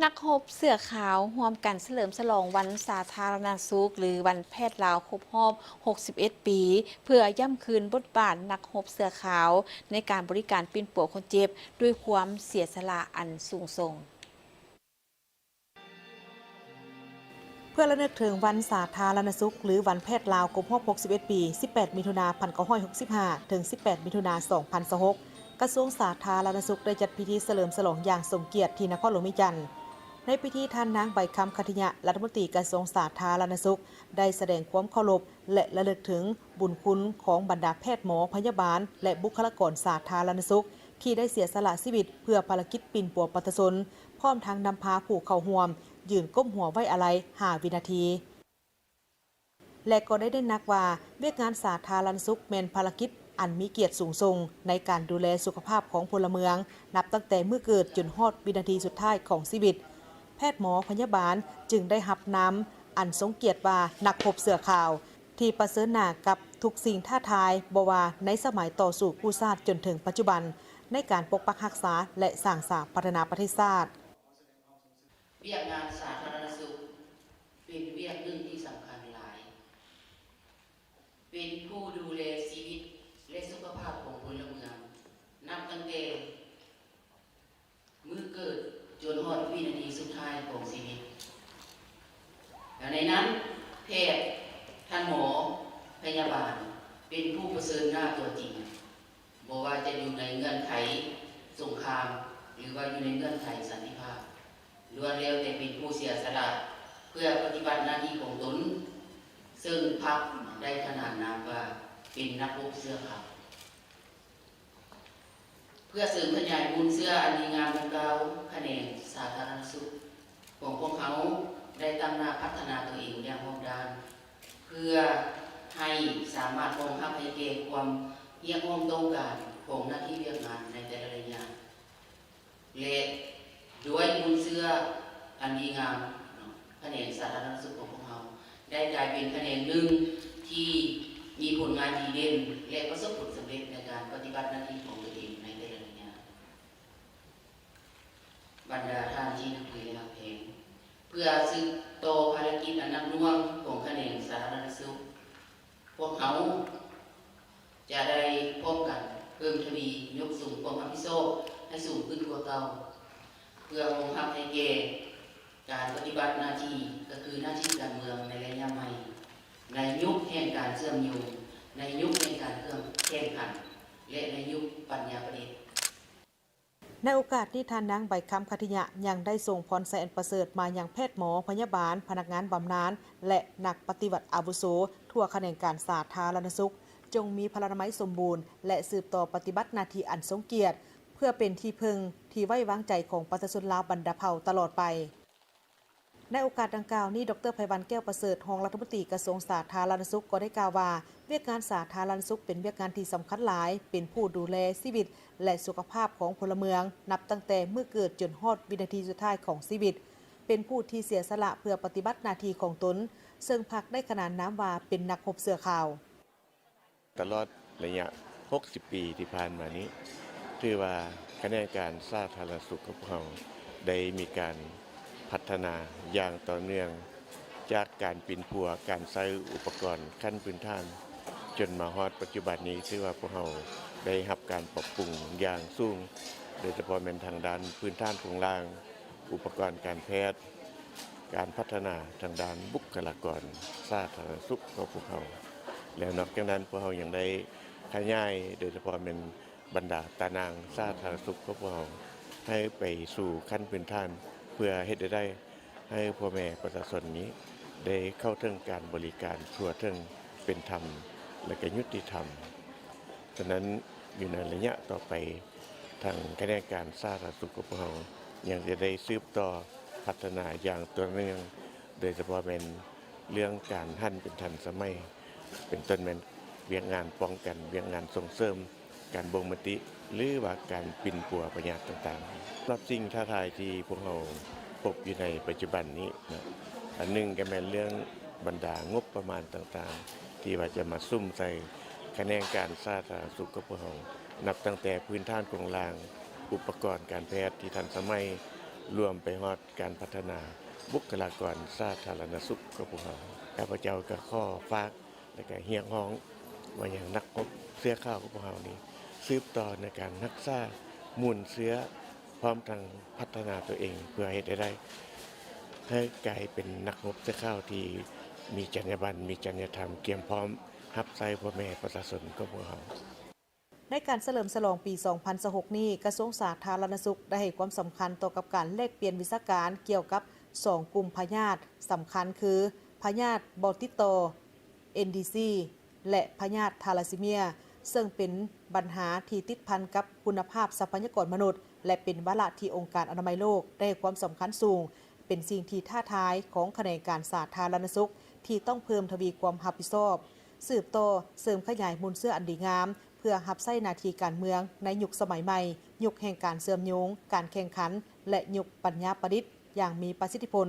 ນັກຮົບເສື້ອຂາວຮ່ວມກັນສະເຫຼີມສະຫຼອງວັນສາທາລະນະສຸກ ຫຼື ວັນແພດລາວຄົບຮອບຫົກສິບເອັດປີ ເພື່ອຢ້ຳຄືນບົດບາດນັກຮົບເສື້ອຂາວໃນການບໍລິການປິ່ນປົວຄົນເຈັບດ້ວຍຄວາມເສຍສະຫຼະອັນສູງສົ່ງ. ເພື່ອລະນຶກເຖິງວັນສາທາລະນະສຸກ ຫຼື ວັນແພດລາວຄົບຮອບຫົກສິບເອັດປີ ສິບແປດ ມິຖຸນາ ພັນເກົ້າຮ້ອຍຫົກສິບຫ້າ ເຖິງ ສິບແປດ ມິຖຸນາ ສອງພັນຊາວຫົກ ກະຊວງສາທາລະນະສຸກໄດ້ຈັດພິທີສະເຫຼີມສະຫຼອງຢ່າງສົມກຽດທີ່ນະຄອນຫຼວງວຽງຈັນ. ໃນພິທີທ່ານນາງ ໃບຄຳ ຂັດທິຍະ ລັດຖະມົນຕີກະຊວງສາທາລະນະສຸກ ໄດ້ສະແດງຄວາມເຄົາລົບ ແລະ ລະລຶກເຖິງບຸນຄຸນຂອງບັນດາແພດໝໍ, ພະຍາບານ ແລະ ບຸກຄະລາກອນສາທາລະນະສຸກ ທີ່ໄດ້ເສຍສະຫຼະຊີວິດເພື່ອພາລະກິດປິ່ນປົວປະຊາຊົນ, ພ້ອມທັງນຳພາຜູ້ເຂົ້າຮ່ວມຢືນກົ້ມຫົວໄວ້ອາໄລຫ້າວິນາທີ ແລະ ກໍໄດ້ເນັ້ນໜັກວ່າ ວຽກງານສາທາລະນະສຸກແມ່ນພາລະກິດອັນມີກຽດສູງສົ່ງໃນການດູແລສຸຂະພາບຂອງພົນລະເມືອງ ນັບຕັ້ງແຕ່ມື້ເກີດຈົນຮອດວິນາທີສຸດທ້າຍຂອງຊີວິດ. ແພດໝໍພະຍາບານຈຶ່ງໄດ້ຮັບນາມອັນຊົງກຽດວ່າ ນັກຮົບເສື້ອຂາວ ທີ່ປະເຊີນໜ້າກັບທຸກສິ່ງທ້າທາຍ, ບໍ່ວ່າໃນສະໄໝຕໍ່ສູ້ກູ້ຊາດຈົນເຖິງປັດຈຸບັນ ໃນການປົກປັກຮັກສາ ແລະ ສ້າງສາພັດທະນາປະເທດຊາດ. ວຽກງານສາທາລະນະສຸກເປັນວຽກໜຶ່ງທີ່ສຳຄັນຫຼາຍ, ເປັນຜູ້ດູແລຊີວິດ ແລະ ສຸຂະພາບຂອງພົນລະເມືອງ ນັບຕັ້ງແຕ່ ມື້ເກີດຈົນຮອດວິນາທີສຸດທ້າຍຂອງຊີວິດ. ແລະ ໃນນັ້ນ ແພດ, ທ່ານໝໍ, ພະຍາບານ ເປັນຜູ້ປະເຊີນໜ້າຕົວຈິງ, ບໍ່ວ່າຈະຢູ່ໃນເງື່ອນໄຂສົງຄາມ ຫຼື ວ່າຢູ່ໃນເງື່ອນໄຂສັນຕິພາບ, ລ້ວນແລ້ວແຕ່ເປັນຜູ້ເສຍສະຫຼະເພື່ອປະຕິບັດໜ້າທີ່ຂອງຕົນ, ເຊິ່ງພັກໄດ້ຂນານນາມວ່າເປັນນັກຮົບເສື້ອຂາວ. ເພື່ອເສີມຂະຫຍາຍມູນເຊື້ອອັນດີງາມດັ່ງກ່າວ, ຂະແໜງສາທາລະນະສຸກຂອງພວກເຮົາໄດ້ຕັ້ງໜ້າພັດທະນາຕົວເອງຢ່າງຮອບດ້ານ, ເພື່ອໃຫ້ສາມາດຮອງຮັບໃຫ້ແກ່ຄວາມຮຽກຮ້ອງຕ້ອງການຂອງໜ້າທີ່ວຽກງານໃນແຕ່ລະໄລຍະ ແລະ ດ້ວຍມູນເຊື້ອອັນດີງາມເນາະ, ຂະແໜງສາທາລະນະສຸກຂອງພວກເຮົາ ໄດ້ກາຍເປັນຂະແໜງໜຶ່ງທີ່ມີຜົນງານດີເດັ່ນ ແລະ ປະສົບຜົນສຳເລັດໃນການປະຕິບັດໜ້າທີ່ຂອງຕົນເອງໃນແຕ່ລະໄລຍະ. ບັນດາທ່ານທີ່ນັບຖື ແລະ ຮັກແພງ, ເພື່ອສືບຕໍ່ພາລະກິດອັນໜັກໜ່ວງຂອງຂະແໜງສາທາລະນະສຸກ, ພວກເຮົາຈະໄດ້ພ້ອມກັນເພີ່ມທະວີຍົກສູງຄວາມຮັບຜິດຊອບໃຫ້ສູງຂຶ້ນກວ່າເກົ່າ, ເພື່ອຮອງຮັບໃຫ້ແກ່ການປະຕິບັດໜ້າທີ່, ກໍຄືໜ້າທີ່ການເມືອງໃນໄລຍະໃໝ່, ໃນຍຸກແຫ່ງການເຊື່ອມໂຍງ, ໃນຍຸກແຫ່ງການເຄື່ອງແຂ່ງຂັນ ແລະ ໃນຍຸກປັນຍາປະດິດ. ໃນໂອກາດນີ້ ທ່ານນາງ ໃບຄຳ ຂັດທິຍະ ຍັງໄດ້ສົ່ງພອນໄຊອັນປະເສີດມາຍັງແພດໝໍ, ພະຍາບານ, ພະນັກງານບຳນານ ແລະ ນັກປະຕິວັດອາວຸໂສທົ່ວຂະແໜງການສາທາລະນະສຸກ, ຈົ່ງມີພະລານາໄມສົມບູນ ແລະ ສືບຕໍ່ປະຕິບັດໜ້າທີ່ອັນຊົງກຽດ ເພື່ອເປັນທີ່ເພິ່ງທີ່ໄວ້ວາງໃຈຂອງປະຊາຊົນລາວບັນດາເຜົ່າຕະຫຼອດໄປ. ໃນໂອກາດດັ່ງກ່າວນີ້ ດອກເຕີ ໄພວັນ ແກ້ວປະເສີດ ຮອງລັດຖະມົນຕີກະຊວງສາທາລະນະສຸກ ກໍໄດ້ກ່າວວ່າ ວຽກງານສາທາລະນະສຸກເປັນວຽກງານທີ່ສຳຄັນຫຼາຍ, ເປັນຜູ້ດູແລຊີວິດ ແລະ ສຸຂະພາບຂອງພົນລະເມືອງ ນັບຕັ້ງແຕ່ມື້ເກີດຈົນຮອດວິນາທີສຸດທ້າຍຂອງຊີວິດ, ເປັນຜູ້ທີ່ເສຍສະຫຼະເພື່ອປະຕິບັດໜ້າທີ່ຂອງຕົນ, ເຊິ່ງພັກໄດ້ຂະໜານນາມວ່າເປັນນັກຮົບເສື້ອຂາວ. ຕະຫຼອດໄລຍະຫົກສິບປີທີ່ຜ່ານມານີ້ ຖືວ່າຂະແໜງການສາທາລະນະສຸກຂອງພວກເຮົາໄດ້ມີການພັດທະນາຢ່າງຕໍ່ເນື່ອງ, ຈາກການປິ່ນປົວ, ການໃຊ້ອຸປະກອນຂັ້ນພື້ນຖານ ຈົນມາຮອດປັດຈຸບັນນີ້ ຖືວ່າພວກເຮົາໄດ້ຮັບການປັບປຸງຢ່າງສູງ, ໂດຍສະເພາະແມ່ນທາງດ້ານພື້ນຖານໂຄງລ່າງ, ອຸປະກອນການແພດ, ການພັດທະນາທາງດ້ານບຸກຄະລາກອນສາທາລະນະສຸກຂອງພວກເຮົາ ແລະ ນອກຈາກນັ້ນ ພວກເຮົາຍັງໄດ້ຂະຫຍາຍ ໂດຍສະເພາະແມ່ນບັນດາຕາໜ່າງສາທາລະນະສຸກຂອງພວກເຮົາ ໃຫ້ໄປສູ່ຂັ້ນພື້ນຖານ ເພື່ອເຮັດໃຫ້ໄດ້ ໃຫ້ພໍ່ແມ່ປະຊາຊົນນີ້ໄດ້ເຂົ້າເຖິງການບໍລິການທົ່ວເຖິງ, ເປັນທຳ ແລະ ກະຍຸຕິທຳ. ສະນັ້ນ ຢູ່ໃນໄລຍະຕໍ່ໄປ ທາງຂະແໜງການສາທາລະນະສຸກຂອງພວກເຮົາ ຍັງຈະໄດ້ສືບຕໍ່ພັດທະນາຢ່າງຕໍ່ເນື່ອງ, ໂດຍສະເພາະແມ່ນເລື່ອງການຫັນເປັນທັນສະໄໝ, ເປັນຕົ້ນແມ່ນວຽກງານປ້ອງກັນ, ວຽກງານສົ່ງເສີມ, ການບົ່ງມະຕິ ຫຼືວ່າການປິ່ນປົວພະຍາດຕ່າງໆ. ສຳລັບສິ່ງທ້າທາຍທີ່ພວກເຮົາພົບຢູ່ໃນປັດຈຸບັນນີ້ເນາະ, ອັນໜຶ່ງກໍແມ່ນເລື່ອງບັນດາງົບປະມານຕ່າງໆ ທີ່ວ່າຈະມາສຸມໃສ່ຂະແໜງການສາທາລະນະສຸກຂອງພວກເຮົາ, ນັບຕັ້ງແຕ່ພື້ນຖານໂຄງລ່າງ, ອຸປະກອນການແພດທີ່ທັນສະໄໝ, ລວມໄປຮອດການພັດທະນາບຸກຄະລາກອນສາທາລະນະສຸກຂອງພວກເຮົາ. ຂ້າພະເຈົ້າກໍຂໍຝາກ ແລະກໍຮຽກຮ້ອງມາຍັງນັກຮົບເຊື້ອຂາວຂອງພວກເຮົານີ້ ສືບຕໍ່ໃນການຮັກສາມູນເຊື້ອ ພ້ອມທັງພັດທະນາຕົວເອງ ເພື່ອເຮັດໃຫ້ໄດ້ ໃຫ້ກາຍເປັນນັກຮົບເຊື້ອຂາວທີ່ມີຈັນຍາບັນ ມີຈັນຍາທຳ ກຽມພ້ອມຮັບໃຊ້ພໍ່ແມ່ປະຊາຊົນຂອງພວກເຮົາ. ໃນການສະເຫຼີມສະຫຼອງປີສອງພັນຊາວຫົກນີ້, ກະຊວງສາທາລະນະສຸກໄດ້ໃຫ້ຄວາມສຳຄັນຕໍ່ກັບການແລກປ່ຽນວິຊາການກ່ຽວກັບສອງກຸ່ມພະຍາດສຳຄັນຄື ພະຍາດບໍ່ຕິດຕໍ່ ເອັນດີຊີ ແລະ ພະຍາດທາລາຊີເມຍ ເຊິ່ງເປັນບັນຫາທີ່ຕິດພັນກັບຄຸນນະພາບຊັບພະຍາກອນມະນຸດ ແລະ ເປັນວາລະທີ່ອົງການອະນາໄມໂລກໄດ້ໃຫ້ຄວາມສຳຄັນສູງ. ເປັນສິ່ງທີ່ທ້າທາຍຂອງຂະແໜງການສາທາລະນະສຸກ ທີ່ຕ້ອງເພີ່ມທະວີຄວາມຮັບຜິດຊອບ, ສືບຕໍ່ເສີມຂະຫຍາຍມູນເຊື້ອອັນດີງາມ ເພື່ອຮັບໃຊ້ໜ້າທີ່ການເມືອງໃນຍຸກສະໄໝໃໝ່, ຍຸກແຫ່ງການເຊື່ອມໂຍງ, ການແຂ່ງຂັນ ແລະ ຍຸກປັນຍາປະດິດຢ່າງມີປະສິດທິຜົນ.